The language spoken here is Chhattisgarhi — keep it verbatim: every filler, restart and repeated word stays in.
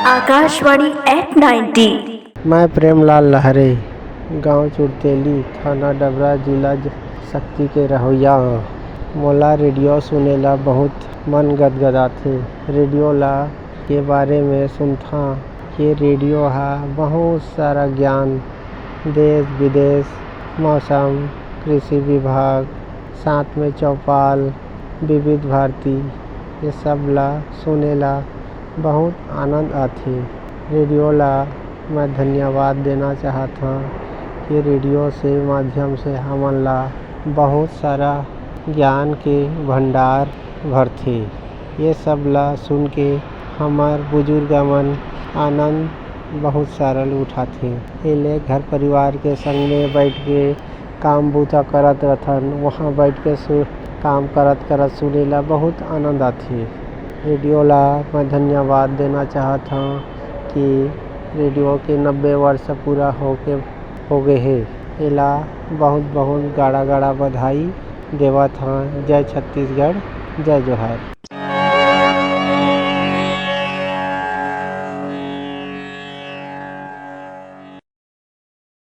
Akashvani eight ninety. मैं प्रेमलाल लहरे, गांव चुरतेली, थाना डबरा, जिला ज-, सक्ती के रहोइया हंव। मोला रेडियो सुने ला बहुत मन गदगदाथे। रेडियो ला के बारे में सुनथंव, ये रेडियो हा बहुत सारा ज्ञान, देश विदेश, मौसम, कृषि विभाग, साथ में चौपाल, विविध भारती, ये सब ला सुने ला बहुत आनंद आथे। रेडियो ला मैं धन्यवाद देना चाहत हंव कि रेडियो से माध्यम से हमन ला बहुत सारा ज्ञान के भंडार भरथे। ये सब ला सुन के हमर बुजुर्ग मन आनंद बहुत सारा उठाथे। एले घर परिवार के संग में बैठ के काम बूता करत रथन, वहाँ बैठ के सु-, काम करत करत सुने ला बहुत आनंद आथे। रेडियो ला मैं धन्यवाद देना चाहत हंव कि रेडियो के नब्बे वर्ष पूरा होके, हो गए हे। एला बहुत बहुत गाड़ा गाड़ा बधाई देवत हंव। जय छत्तीसगढ़, जय जोहार।